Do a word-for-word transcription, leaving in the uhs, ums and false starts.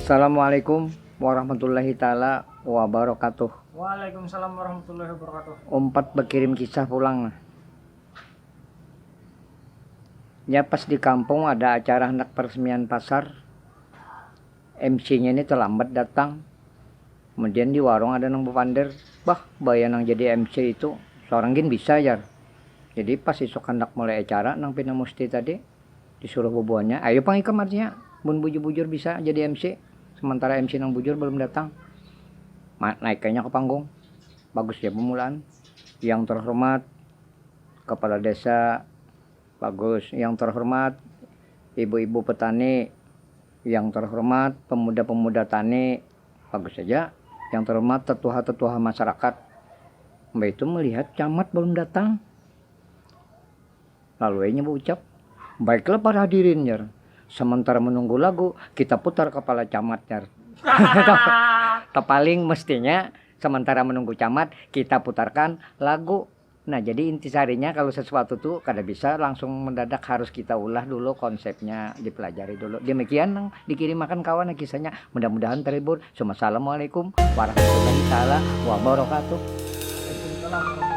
Assalamualaikum warahmatullahi taala wabarakatuh. Waalaikumsalam warahmatullahi wabarakatuh. Umpat bakirim kisah pulang nah. Ya, pas di kampung ada acara handak peresmian pasar. M C-nya ini terlambat datang. Kemudian di warung ada nang bepander, bah, baya nang jadi M C itu seorang gin bisa, jar. Jadi pas isuk handak mulai acara, nang pina musti tadi disuruh bubuhannya, ayo pang ikam artinya, mun bujur-bujur bisa jadi M C, sementara M C nang bujur belum datang. Ma- naik kayaknya ke panggung. Bagus ya pemulaan. Yang terhormat kepala desa, bagus. Yang terhormat ibu-ibu petani, yang terhormat pemuda-pemuda tani, bagus saja. Yang terhormat tetuha-tetuha masyarakat. Mbah itu melihat camat belum datang. Lalu inya berucap, baiklah para hadirin, jar. Sementara menunggu lagu, kita putar kepala camat, jar. Tepaling mestinya sementara menunggu camat, kita putarkan lagu. Nah, jadi intisarinya kalau sesuatu tuh kada bisa langsung mendadak, harus kita ulah dulu konsepnya, dipelajari dulu. Demikian nang dikirimakan kawan kisahnya. Mudah-mudahan terhibur. Assalamualaikum warahmatullahi taala wabarakatuh. Waalaikumsalam warahmatullahi